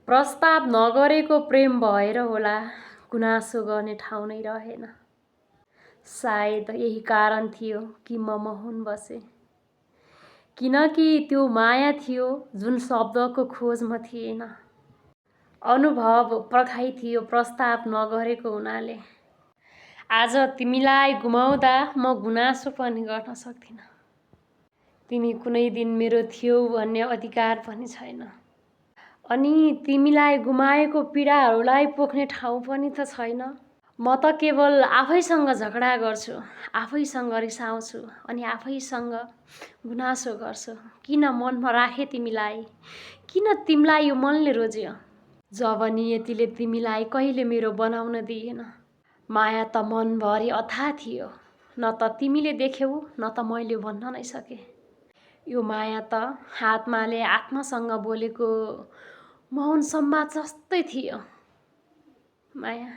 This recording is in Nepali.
प्रस्ताव नगरेको प्रेम भएर होला गुनासो गर्ने ठाउँ नै रहेन। सायद यही कारण थियो कि म मौन बसे, किनकि त्यो माया थियो जुन शब्दको खोजमा थिएन। अनुभव पर्खाइ थियो प्रस्ताव नगरेको हुनाले। आज तिमीलाई गुमाउँदा म गुनासो पनि गर्न सक्दिन। तिमी कुनै दिन मेरो थियौ भन्ने अधिकार पनि छैन। अनि तिमीलाई गुमाएको पीडाहरूलाई पोख्ने ठाउँ पनि त छैन। म त केवल आफैसँग झगडा गर्छु, आफैसँग रिसाउँछु अनि आफैसँग गुनासो गर्छु। किन मनमा राखे तिमीलाई? किन तिमीलाई यो मनले रोज्यो? जब नियतिले तिमीलाई कहिले मेरो बनाउन दिएन। माया त मनभरि अथाह थियो, न त तिमीले देख्यौ न त मैले भन्न नै सके। यो माया त आत्माले आत्मासँग बोलेको मौन संवाद जस्तै थियो। माया